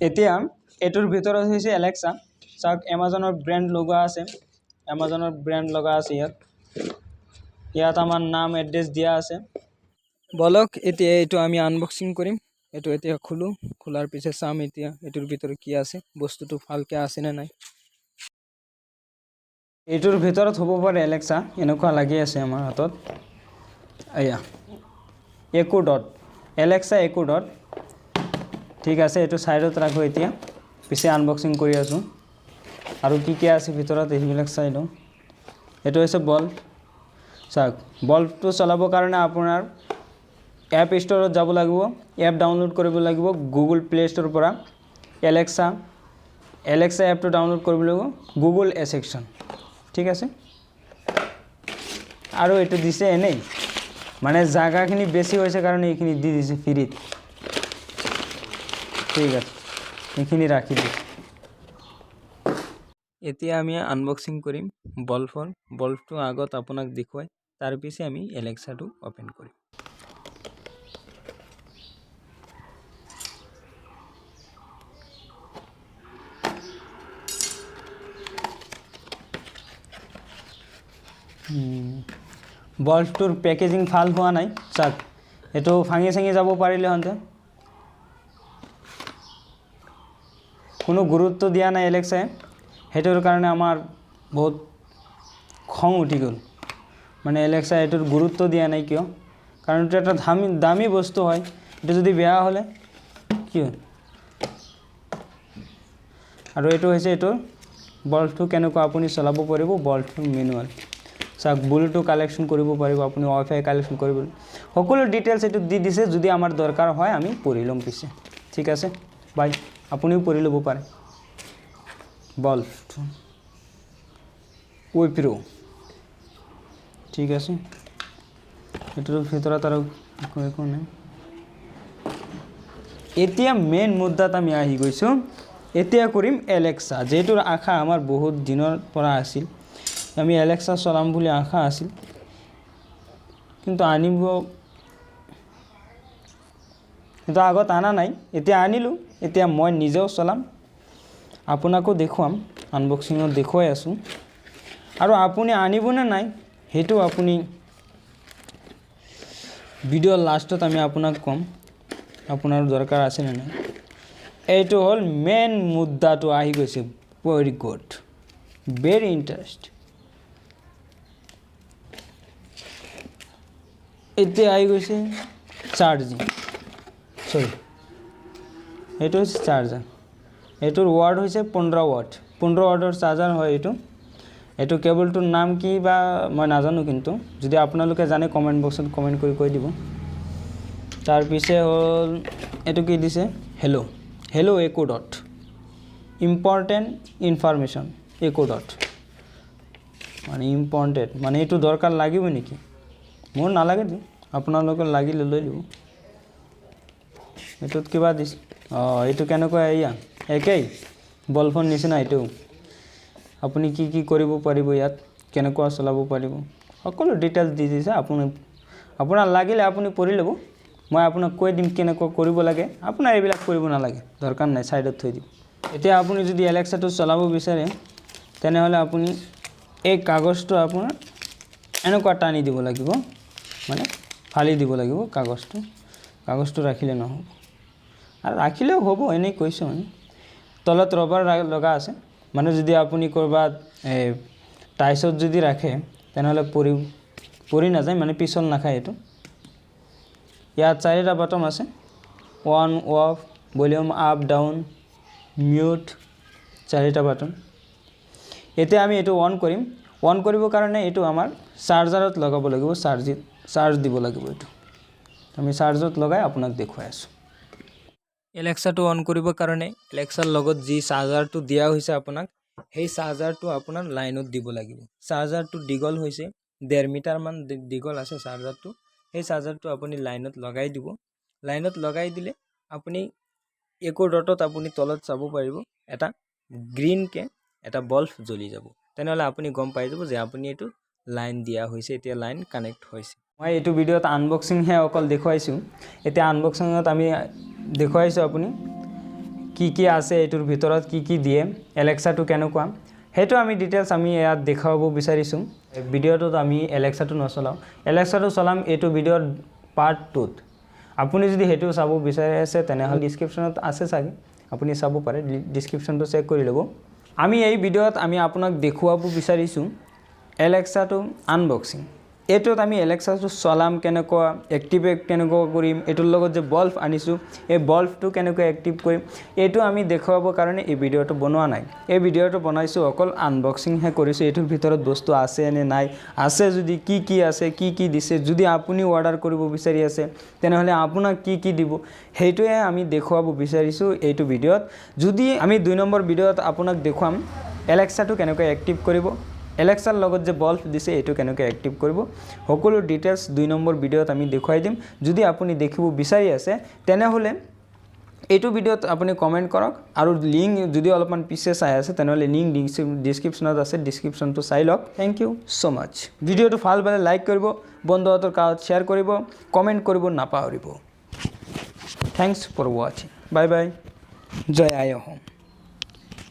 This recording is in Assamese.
এতিয়া এইটোৰ ভিতৰত হৈছে এলেক্সা। চাওক, এমাজনৰ ব্ৰেণ্ড লগোৱা আছে, এমাজনৰ ব্ৰেণ্ড লগা আছে ইয়াত। ইয়াত আমাৰ নাম এড্ৰেছ দিয়া আছে। বলক, এতিয়া এইটো আমি আনবক্সিং কৰিম। এইটো এতিয়া খোলোঁ, খোলাৰ পিছত চাম এতিয়া এইটোৰ ভিতৰত কি আছে, বস্তুটো ভালকৈ আছেনে নাই। এইটোৰ ভিতৰত হ'ব পাৰে এলেক্সা, এনেকুৱা লাগি আছে আমাৰ হাতত। এয়া একো ডট, এলেক্সা একো ডট। ঠিক আছে, এইটো ছাইডত ৰাখোঁ এতিয়া, পিছে আনবক্সিং কৰি আছোঁ। আৰু কি কি আছে ভিতৰত এইবিলাক চাই লওঁ। এইটো হৈছে বল্ব। চাওক, বল্বটো চলাবৰ কাৰণে আপোনাৰ এপ ষ্ট'ৰত যাব লাগিব, এপ ডাউনলোড কৰিব লাগিব গুগল প্লে' ষ্ট'ৰৰ পৰা। এলেক্সা, এলেক্সা এপটো ডাউনলোড কৰিব লাগিব, গুগল এছেকশ্যন। ঠিক আছে, আৰু এইটো দিছে এনেই, মানে জাগাখিনি বেছি হৈছে কাৰণে এইখিনি দি দিছে ফ্ৰীত। ঠিক আছে, এইখিনি ৰাখি দিছোঁ। এতিয়া আমি আনবক্সিং কৰিম বল্বৰ। বল্বটো আগত আপোনাক দেখুৱাই তাৰ পিছে আমি এলেক্সাটো অ'পেন কৰিম। বল্বটোৰ পেকেজিং ভাল হোৱা নাই। চাওক, এইটো ভাঙি চাঙি যাব পাৰিলেহেঁতেন। কোনো গুৰুত্ব দিয়া নাই এলেক্সাই, সেইটোৰ কাৰণে আমাৰ বহুত খং উঠি গ'ল। মানে এলেক্সাই এইটোৰ গুৰুত্ব দিয়া নাই কিয়? কাৰণ এইটো এটা দামী বস্তু হয়, এইটো যদি বেয়া হ'লে কি হয়। আৰু এইটো হৈছে এইটোৰ বল্বটো কেনেকুৱা আপুনি চলাব পাৰিব, বল্বটোৰ মেনুৱেল। চাওক, ব্লুটুথ কালেকশ্যন কৰিব পাৰিব আপুনি, ৱাইফাই কালেকশ্যন কৰিব, সকলো ডিটেইলছ এইটো দি দিছে। যদি আমাৰ দৰকাৰ হয় আমি পঢ়ি ল'ম পিছে। ঠিক আছে, বাই। আপুনিও পঢ়ি ল'ব পাৰে বল্বটো উইপ্ৰ'। ঠিক আছে, এইটোৰ ভিতৰত আৰু একো একো নাই। এতিয়া মেইন মুদ্দাত আমি আহি গৈছোঁ। এতিয়া কৰিম এলেক্সা, যিটোৰ আশা আমাৰ বহুত দিনৰ পৰা আছিল। আমি এলেক্সা চলাম বুলি আশা আছিল, কিন্তু আনিব কিন্তু আগত অনা নাই, এতিয়া আনিলোঁ। এতিয়া মই নিজেও চলাম, আপোনাকো দেখুৱাম, আনবক্সিঙত দেখুৱাই আছোঁ। আৰু আপুনি আনিবনে নাই সেইটো আপুনি ভিডিঅ'ৰ লাষ্টত আমি আপোনাক ক'ম, আপোনাৰ দৰকাৰ আছেনে নাই। এইটো হ'ল মেইন মুদ্দাটো আহি গৈছে। Very good, very interest. এতিয়া আহি গৈছে চাৰ্জিং, চৰি এইটো হৈছে চাৰ্জাৰ। এইটোৰ ৱাট হৈছে 15 ৱাট, 15 ৱাটৰ চাৰ্জাৰ হয় এইটো। এইটো কেবলটোৰ নাম কি বা মই নাজানো, কিন্তু যদি আপোনালোকে জানে কমেণ্ট বক্সত কমেণ্ট কৰি কৈ দিব। তাৰপিছে হ'ল এইটো কি দিছে, hello, hello Echo Dot, important information Echo Dot, মানে ইম্পৰ্টেণ্ট, মানে এইটো দৰকাৰ লাগিব নেকি? মোৰ নালাগে, আপোনালোকৰ লাগিলে লৈ ল'ব। এইটোত কিবা দিছে, অঁ এইটো কেনেকুৱা, এয়া একেই বল্বৰ নিচিনা। এইটো আপুনি কি কি কৰিব পাৰিব ইয়াত, কেনেকুৱা চলাব পাৰিব, সকলো ডিটেইলছ দি দিছে। আপুনি আপোনাৰ লাগিলে আপুনি পঢ়ি ল'ব, মই আপোনাক কৈ দিম কেনেকুৱা কৰিব লাগে। আপোনাৰ এইবিলাক কৰিব নালাগে, দৰকাৰ নাই, ছাইডত থৈ দিব। এতিয়া আপুনি যদি এলেক্সাটো চলাব বিচাৰে তেনেহ'লে আপুনি এই কাগজটো আপোনাৰ এনেকুৱা টানি দিব লাগিব, মানে ফালি দিব লাগিব কাগজটো। কাগজটো ৰাখিলে নহ'ব, আৰু ৰাখিলেও হ'ব, এনেই কৈছোঁ। মানে তলত ৰবাৰ লগা আছে, মানে যদি আপুনি ক'ৰবাত এই টাইছত যদি ৰাখে তেনেহ'লে পৰি নাযায়, মানে পিছল নাখায় এইটো। ইয়াত চাৰিটা বাটন আছে, on off, volume up down, mute, চাৰিটা বাটন। এতিয়া আমি এইটো অন কৰিম। অন কৰিবৰ কাৰণে এইটো আমাৰ চাৰ্জাৰত লগাব লাগিব, চাৰ্জ দিব লাগিব এইটো। আমি চাৰ্জত লগাই আপোনাক দেখুৱাই আছোঁ। এলেক্সাটো অন কৰিবৰ কাৰণে এলেক্সাৰ লগত যি চাৰ্জাৰটো দিয়া হৈছে আপোনাক, সেই চাৰ্জাৰটো আপোনাৰ লাইনত দিব লাগিব। চাৰ্জাৰটো দীঘল হৈছে, 1.5 মিটাৰমান দীঘল আছে চাৰ্জাৰটো। সেই চাৰ্জাৰটো আপুনি লাইনত লগাই দিব। লাইনত লগাই দিলে আপুনি একো ডটত আপুনি তলত চাব পাৰিব, এটা গ্ৰীণকৈ এটা বাল্ব জ্বলি যাব। তেনেহ'লে আপুনি গম পাই যাব যে আপুনি এইটো লাইন দিয়া হৈছে, এতিয়া লাইন কানেক্ট হৈছে। মই এইটো ভিডিঅ'ত আনবক্সিংহে অকল দেখুৱাইছোঁ। এতিয়া আনবক্সিঙত আমি দেখুৱাইছোঁ আপুনি কি কি আছে এইটোৰ ভিতৰত, কি কি দিয়ে, এলেক্সাটো কেনেকুৱা, সেইটো আমি ডিটেইলছ আমি ইয়াত দেখুৱাব বিচাৰিছোঁ। ভিডিঅ'টোত আমি এলেক্সাটো নচলাওঁ, এলেক্সাটো চলাম এইটো ভিডিঅ'ৰ পাৰ্ট 2ত। আপুনি যদি সেইটো চাব বিচাৰি আছে তেনেহ'লে ডিছক্ৰিপশ্যনত আছে চাগে, আপুনি চাব পাৰে, ডিছক্ৰিপশ্যনটো চেক কৰি ল'ব। আমি এই ভিডিঅ'ত আমি আপোনাক দেখুৱাব বিচাৰিছোঁ এলেক্সাটো আনবক্সিং। এইটোত আমি এলেক্সাটো চলাম কেনেকুৱা, এক্টিভেট কেনেকুৱা কৰিম, এইটোৰ লগত যে বাল্ব আনিছোঁ এই বাল্বটো কেনেকৈ এক্টিভ কৰিম, এইটো আমি দেখুৱাবৰ কাৰণে এই ভিডিঅ'টো বনোৱা নাই। এই ভিডিঅ'টো বনাইছোঁ অকল আনবক্সিংহে কৰিছোঁ, এইটোৰ ভিতৰত বস্তু আছে নে নাই, আছে যদি কি কি আছে, কি কি দিছে, যদি আপুনি অৰ্ডাৰ কৰিব বিচাৰি আছে তেনেহ'লে আপোনাক কি কি দিব, সেইটোৱে আমি দেখুৱাব বিচাৰিছোঁ এইটো ভিডিঅ'ত। যদি আমি 2 নম্বৰ ভিডিঅ'ত আপোনাক দেখুৱাম এলেক্সাটো কেনেকৈ এক্টিভ কৰিব, এলেক্সাৰ লগত যে বাল্ব দিছে এইটো কেনেকৈ এক্টিভ কৰিব, সকলো ডিটেইলছ 2 নম্বৰ ভিডিঅ'ত আমি দেখুৱাই দিম। যদি আপুনি দেখিব বিচাৰি আছে তেনেহ'লে এইটো ভিডিঅ'ত আপুনি কমেণ্ট কৰক, আৰু লিংক যদি অলপমান পিছে চাই আছে তেনেহ'লে লিংক ডিছক্ৰিপশ্যনত আছে, ডিছক্ৰিপশ্যনটো চাই লওক। Thank you so মাছ। ভিডিঅ'টো ভাল পালে লাইক কৰিব, বন্ধুহঁতৰ কাষত শ্বেয়াৰ কৰিব, কমেণ্ট কৰিব নাপাহৰিব। Thanks for ৱাচিং, বাই বাই, জয় আই অসম।